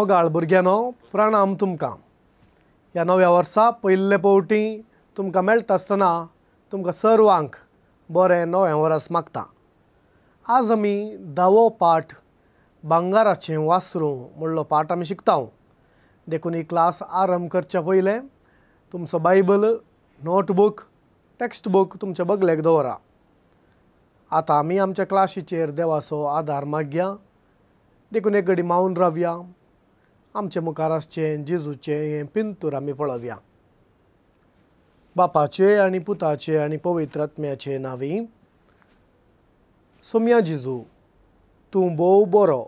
मोगाळ भुरग्यांनो, प्रणाम तुमकां. ह्या नव्या वर्सा पयले फावटी तुमकां मेळटा आसतना तुमकां सर्वांक बरें नवें वर्स मागता. आज आमी धावो पाठ भांगराचें वासरूं म्हणलो पाठ आमी शिकता. देखून ही क्लास आरंभ करच्या पयलें तुमचो बायबल, नोटबूक, टॅक्स्ट बूक तुमच्या बगलेक दवरा. आतां आमी आमच्या क्लासीचेर देवाचो आदार मागया. देखून एक घडी मावन रावया. आमचे मुखार आसचें जेजूचें हें पिंतूर आमी पळोवया. बापाचे आनी पुताचे आनी पवित्र आत्म्याचे नांवी. सोम्या जेजू, तूं भोव बरो.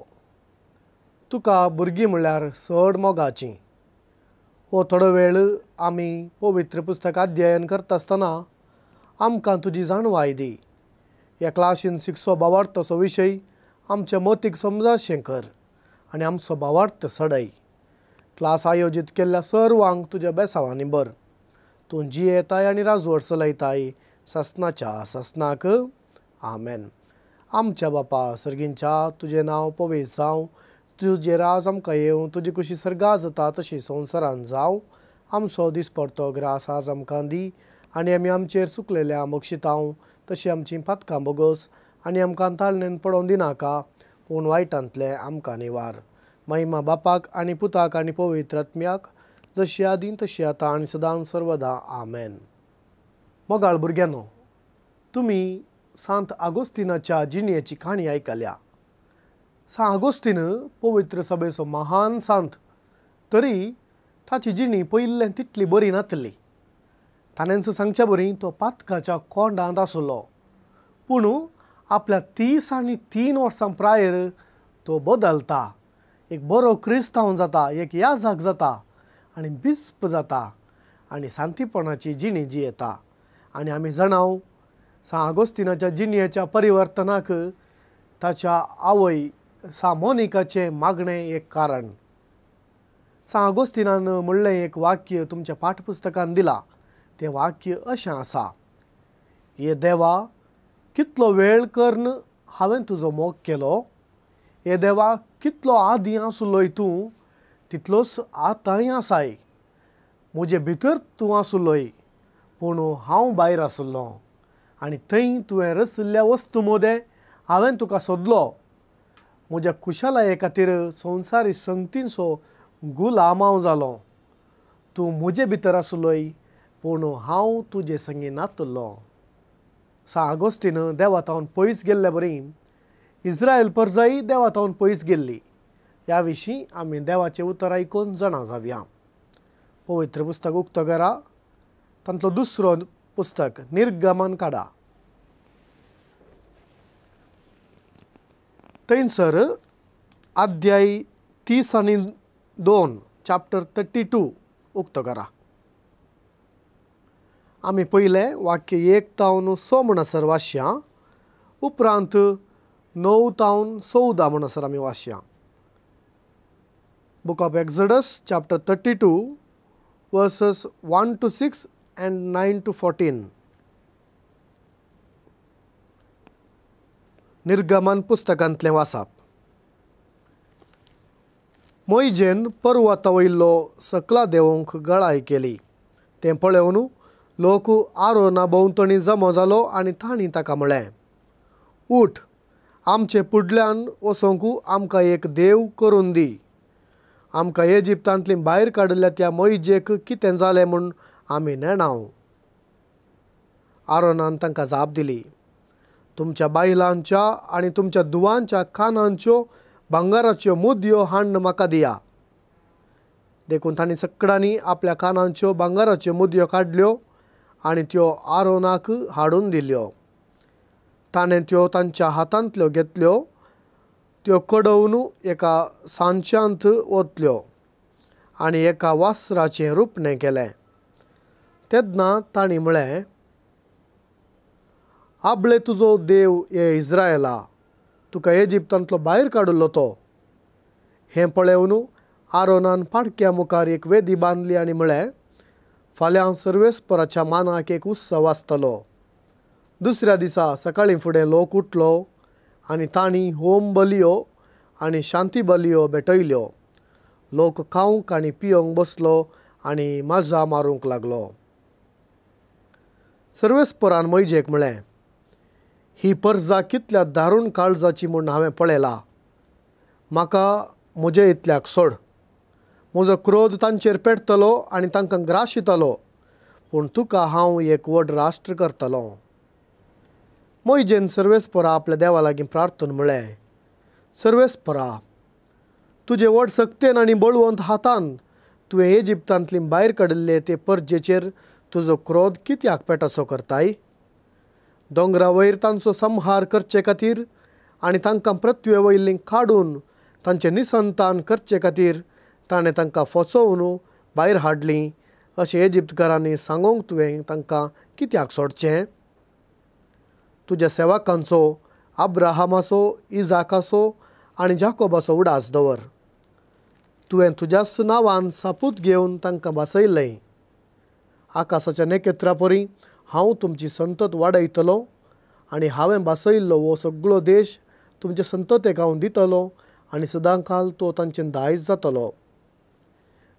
तुका भुरगीं म्हणल्यार चड मोगाचीं. हो थोडो वेळ आमी पवित्र पुस्तक अध्ययन करता आसतना आमकां तुजी जाणवाय दी. ह्या क्लासीन शिकचो भावार्थाचो विशय आमच्या मतीक समजाशें कर आनी आमचो भावार्थ सडय. क्लास आयोजीत केल्ल्या सर्वांक तुज्या बेसांवांनी बर. तूं जियेताय आनी राजवट चलयताय सासनाच्या सासनाक. आमेन. आमच्या बापा सर्गींच्या, तुजें नांव पवित्र जावं, तुजें राज आमकां येवं, तुजी खुशी सर्गा जाता तशी संवसारान जावं. आमचो दिसपडतो ग्रास आज आमकां दी आनी आमी आमचेर चुकलेल्या बक्षितांव तशी आमची पातकां बोगोस आनी आमकां ताळणेन पडोवन दिनाका, पूण वायटांतलें आमकां निवार. महिमा बापाक आनी पुताक आनी पवित्र आत्म्याक, जशी आदीं तशी आतां आनी सदां सर्वदा. आमेन. मोगाळ भुरग्यांनो, तुमी सांत आगोस्तिनाच्या जिणेची काणी आयकल्या. सांत आगोस्तीन पवित्र सभेचो महान सांत, तरी ताची जिणी पयिल्लें तितली बरी नातली. ताणेंच सांगच्या बरी तो पातकाच्या कोंडांत आसलो. पूण आपल्या 33 वर्सां प्रायर तो बदलता, एक बरो क्रिस्तांव जाता, एक याजक जाता आनी बिस्प जाता आनी शांतीपणाची जिणी जियेता. आनी आमी जाणाव सांत आगोस्तिनाच्या जिणेच्या परिवर्तनाक ताच्या आवय सांत मोनिकाचें मागणें एक कारण. सांत आगोस्तिनान म्हणलें एक वाक्य तुमच्या पाठपुस्तकान दिलां. तें वाक्य अशें आसा, ये देवा, कितलो वेळ करून हांवें तुजो मोग केलो. हे देवा, कितलो आदीं आसलोय तूं तितलोच आतांय आसाय. म्हजे भितर तूं आसलोय, पूण हांव भायर आसलो आनी थंय तुवें रचिल्ल्या वस्तू मदें हांवें तुका सोदलो. म्हज्या खुशालाये खातीर संवसारी संगतींचो गुलाम हांव जालो. तूं म्हजे भितर आसलोय, पूण हांव तुजे संगी नातलो. सांत आगोस्तीन देवा थावन पयस गेल्ले बरी इस्रायल परजाय देवा थावन पयस गेल्ली. ह्या विशीं आमी देवाचें उतर आयकून जाणा जावया. पवित्र पुस्तक उक्तो करा, तांतलो दुसरो पुस्तक निर्गमन काडा. थंयसर अध्याय 32, चॅप्टर 32 उक्तो करा. आमी पयलें वाक्य 1 तावन 6 म्हणसर वाचया, उपरांत 9 तावन 14 म्हणसर आमी वाचया. Book of Exodus chapter 32 verses 1 to 6 and 9 to 14. निर्गमन पुस्तकांतलें वाचप. मोयजेन पर्वता वयलो सकला देवोंक गळाय केली. तें पळोवन लोक आरोना भोंवतणी जमो जालो आनी तांणी ताका म्हळें, उठ, आमचे पुडल्यान वचोंक आमकां एक देव करून दी. आमकां इजिप्तांतली भायर काडिल्ल्या त्या मोयजेक कितें जालें म्हूण आमी नेणाव. आरोनान तांकां जाप दिली, तुमच्या बायलांच्या आनी तुमच्या धुवांच्या कानांच्यो भांगराच्यो मुदयो हाडून म्हाका दिया. देखून तांणी सगळ्यांनी आपल्या कानांच्यो भांगराच्यो मुदयो काडल्यो आनी त्यो आरोनाक हाडून दिल्यो. ताणें त्यो तांच्या हातांतल्यो घेतल्यो, त्यो कडोवन एका सांच्यांत ओतल्यो आनी एका वासराचें रुपणें केलें. तेन्ना तांणी म्हळें, आपले तुजो देव हे इस्रायला, तुका इजिप्तांतलो भायर काडिल्लो तो. हें पळोवन आरोनान पाडक्या मुखार एक वेदी बांदली आनी म्हळें, फाल्यां सर्वेस्पराच्या मानाक एक उत्सव आसतलो. दुसऱ्या दिसा सकाळीं फुडें लोक उठलो आनी तांणी होम बलयो आनी शांती बलयो भेटयल्यो. लोक खावंक आनी पियोंक बसलो आनी मजा मारूंक लागलो. सर्वेस्परान मोयजेक म्हळें, ही परजा कितल्या दारूण काळजाची म्हूण हांवें पळयला. म्हाका म्हजे इतल्याक सोड, म्हजो क्रोध तांचेर पेटतलो आनी तांकां ग्राशितलो, पूण तुका हांव एक व्हड राष्ट्र करतलो. मोयजेन सर्वेस्परा आपल्या देवा लागीं प्रार्थून म्हळें, सर्वेस्परा, तुजे व्हड सक्तेन आनी बळवंत हातान तुवें इजिप्तांतली भायर काडिल्ले ते परजेचेर तुजो क्रोध कित्याक पेटासो करताय? दोंगरा वयर तांचो संहार करचे खातीर आनी तांकां पृथ्वे वयलीं काडून तांचें निसंतान करचे खातीर ताणें तांकां फसोवन भायर हाडलीं अशें इजिप्तकारांनी सांगूंक तुवें तांकां कित्याक सोडचें? तुज्या सेवकांचो, अब्राहमाचो, इजाकाचो आनी जाकोबाचो उडास दवर. तुवें तुज्याच नांवान सापूत घेवन तांकां भासयलें. आकाशाच्या नखेत्रा परी हांव तुमची संतत वाडयतलो आनी हांवें भासयल्लो हो सगळो देश तुमचे संततेक हांव दितलो आनी सदांकाल तो तांचें दायज जातलो.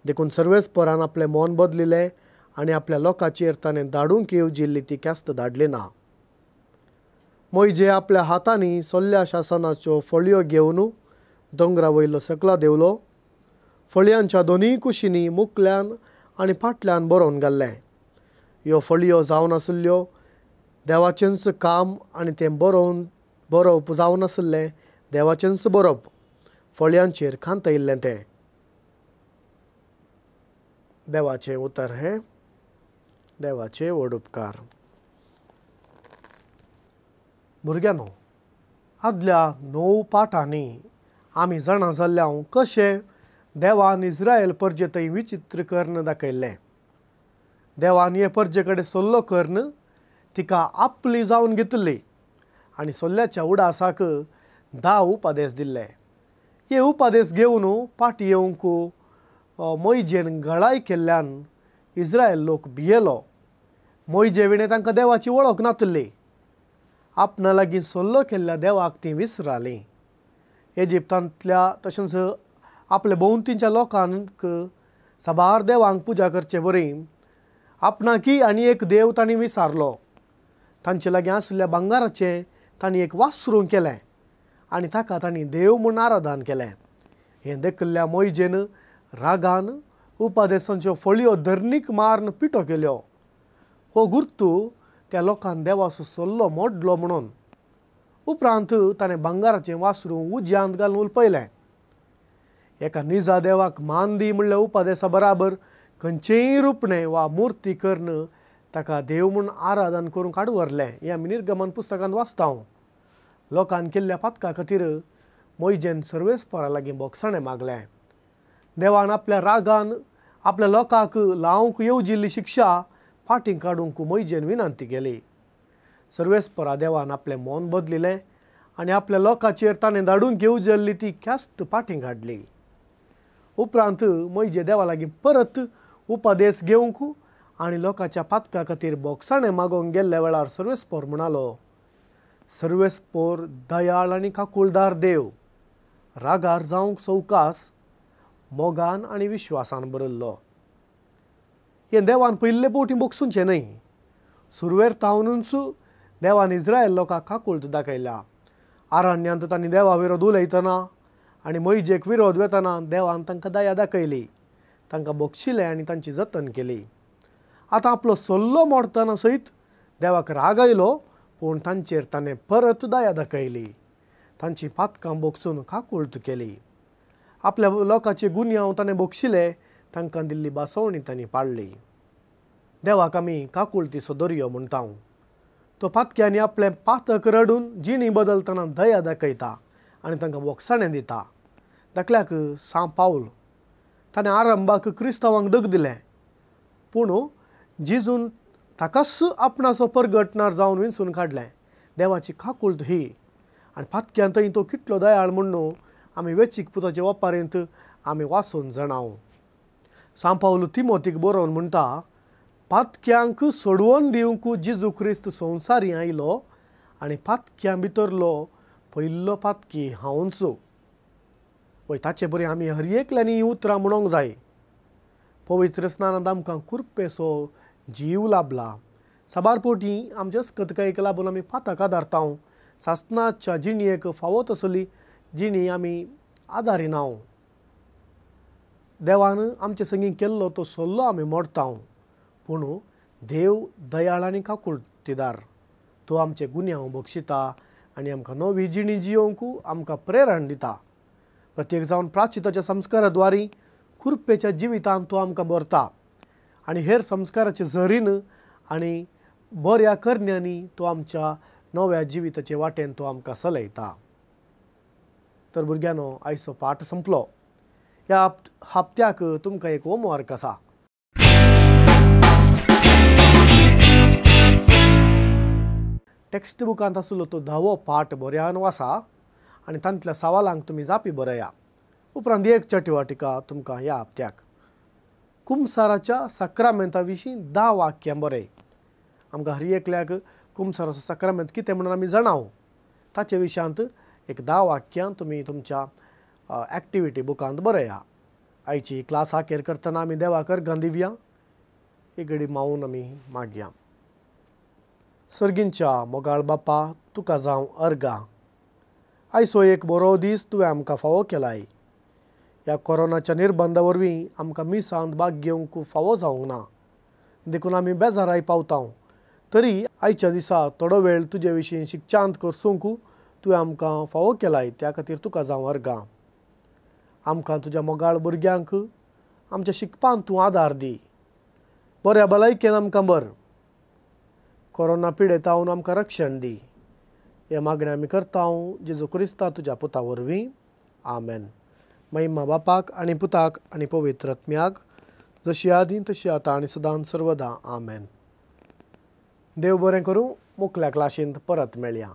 देखून सर्वेस्परान आपलें मन बदलिलें आनी आपल्या लोकांचेर ताणें धाडूंक येवजिल्ली ती ख्यास्त धाडली ना. मोयजे आपल्या हातांनी सोल्ल्या शासनाच्यो फळयो घेवन दोंगरा वयलो सकला देंवलो. फळयांच्या दोनूय कुशींनी मुखल्यान आनी फाटल्यान बरोवन घाल्लें. ह्यो फळयो जावन आशिल्ल्यो देवाचेंच काम आनी तें बरोवन बरोवप जावन आशिल्लें देवाचेंच बरोवप फळयांचेर खांतयिल्लें तें. देवाचें उतर हें. देवाचे व्हड उपकार. भुरग्यांनो, आदल्या 9 पाठांनी आमी जाणा जाल्ल्या कशें देवान इस्रायल परजे थंय विचित्र कर्ण दाखयल्लें. देवान हे परजे कडेन सल्लो कर्ण तिका आपली जावन घेतिल्ली आनी सल्ल्याच्या उडासाक 10 उपादेश दिल्ले. हे उपादेश घेवन फाटी येवंक मोयजेन गळाय केल्ल्यान इस्रायल लोक भियेलो. मोयजे विणें तांकां देवाची वळख नातिल्ली. आपणा लागीं सल्लो केल्ल्या देवाक तीं विसरालीं. इजिप्तांतल्या तशेंच आपल्या भोंवतीच्या लोकांक साबार देवांक पुजा करचे बरी आपणाकी आनी एक देव तांणी विचारलो. तांचे लागीं आशिल्ल्या भांगराचें तांणी एक वासरूं केलें आनी ताका तांणी देव म्हूण आराधन केलें. हें देखिल्ल्या मोयजेन रागान उपादेशांच्यो फळयो धरणीक मारून पिठो केल्यो. हो गुर्तू त्या लोकान देवाचो सल्लो मोडलो म्हणून. उपरांत ताणें भांगराचें वासरूं उज्यांत घालून उलपयलें. एका निजा देवाक मान दी म्हणल्या उपादेसा बराबर खंयचेंय रुपणें वा मुर्ती करून ताका देव म्हूण आराधन करूंक आडवरलें. हें आमी निर्गमन पुस्तकांत वाचता. लोकान केल्ल्या पातका खातीर मोयजेन सर्वेस्परा लागीं बोगसाणें मागलें. देवान आपल्या रागान आपल्या लोकांक लावंक येवजिल्ली शिक्षा फाटीं काडूंक मोयजेन विनंती केली. सर्वेस्परा देवान आपलें मन बदलिलें आनी आपल्या लोकांचेर ताणें धाडूंक येवजिल्ली ती ख्यास्त फाटीं काडली. उपरांत मोयजे देवा लागीं परत उपादेश घेवंक आनी लोकांच्या पातका खातीर बोगसाणें मागोवंक गेल्ल्या वेळार सर्वेस्पोर म्हणालो, सर्वेस्पोर दयाळ आनी काकुळदार देव, रागार जावंक सवकास, मोगान आनी विश्वासान भरिल्लो. हें देवान पयले फावटी बोगसुचें न्हय. सुरवेर तावनूच देवान इस्रायल लोकांक काकुळट दाखयल्या. आरण्यांत तांणी देवा विरोध उलयतना आनी मोयजेक विरोध वेतना देवान तांकां दया दाखयली, तांकां बक्षिलें आनी तांची जतन केली. आतां आपलो सल्लो मोडटना सयत देवाक राग आयलो, पूण तांचेर ताणें परत दया दाखयली, तांची पातकां बोगसून काकुळट केली. आपल्या लोकांचे गुन्यांव ताणें बक्षिले, तांकां दिल्ली बासवणी तांणी पाळ्ळी. देवाक आमी काकुळटीचो दर्यो म्हणटा. तो पातक्यांनी आपलें पातक रडून जिणी बदलतना दया दाखयता आनी तांकां बोगसाणें दिता. धाकल्याक सांत पावल ताणें आरंभाक क्रिस्तांवांक दग दिलें, पूण जेजून ताकाच आपणाचो परगटणार जावन विंचून काडलें. देवाची काकुळट ही. आनी पातक्यान थंय तो कितलो दयाळ म्हूण आमी वेचीक पुताचे ओपारींत आमी वाचून जाणाव. सांत पावल तिमोतीक बरोवन म्हणटा, पातक्यांक सोडवून दिवंक जेजू क्रिस्त संवसारी आयलो आनी पातक्यां भितरलो पयलो पातकी हांवच. वय ताचे बरी आमी हर एकल्यांनी हीं उतरां म्हणूंक जाय. पवित्र स्नानांत आमकां कुरपेचो जीव लाभला. साबार पोटी आमच्या अस्कतकायेक लागून आमी फाताक आदारता. सासणाच्या जिणेक फावो तसली जिणी आमी आदारिना. देवान आमचे संगी केल्लो तो सल्लो आमी मोडता. पूण देव दयाळ आनी काकुळतीदार. तो आमचे गुन्यांव बक्षिता आनी आमकां नवी जिणी जियोवंक आमकां प्रेरण दिता. प्रत्येक जावन प्राचिताच्या संस्कारा द्वारी कुरपेच्या जिवितांत तो आमकां भरता आनी हेर संस्काराचे झरीन आनी बऱ्या करण्यांनी तो आमच्या नव्या जिविताचे वाटेन तो आमकां चलयता. तर भुरग्यांनो, आयचो पाठ संपलो. ह्या हप्त्याक तुमकां एक होमवर्क आसा. टेक्स्ट बुकांत आसलो तो धावो पाठ बऱ्यान वाचा आनी तांतल्या सवालांक तुमी जापी बरया. उपरांत एक चटवाटिका तुमकां ह्या हप्त्याक. कुमसाराच्या साक्रामेंता विशीं 10 वाक्यां बरय. आमकां हर एकल्याक कुमसाराचो साक्रामेंत कितें म्हणून आमी जाणाव. ताचे विशयांत एक 10 वाक्यां तुमी तुमच्या एक्टिविटी बुकांत बरया. आयची क्लास आखेर करतना आमी देवाक अर्गां दिवया. एक घडी मावून आमी मागया. सर्गींच्या मोगाळ बापा, तुका जावं अर्गां. आयचो एक बरो दीस तुवें आमकां फावो केलाय. ह्या कोरोनाच्या निर्बंधा वरवीं आमकां मिसांत भाग घेवंक फावो जावंक ना, देखून आमी बेजाराय पावता. तरी आयच्या दिसा थोडो वेळ तुजे विशीं शिक्षांत करसूंक तुवें आमकां फावो केलाय, त्या खातीर तुका जावं अर्गां. आमकां तुज्या मोगाळ भुरग्यांक आमच्या शिकपांत तूं आदार दी. बऱ्या भलायकेन आमकां बर. कोरोना पिडेतावन आमकां रक्षण दी. हें मागणें आमी करता जेजू क्रिस्ता तुज्या पुता वरवीं. आमेन. महिमा बापाक आनी पुताक आनी पवित्र आत्म्याक, जशी आदीं तशी आतां आनी सदां सर्वदां. आमेन. देव बरें करूं. मुखल्या क्लासींत परत मेळया.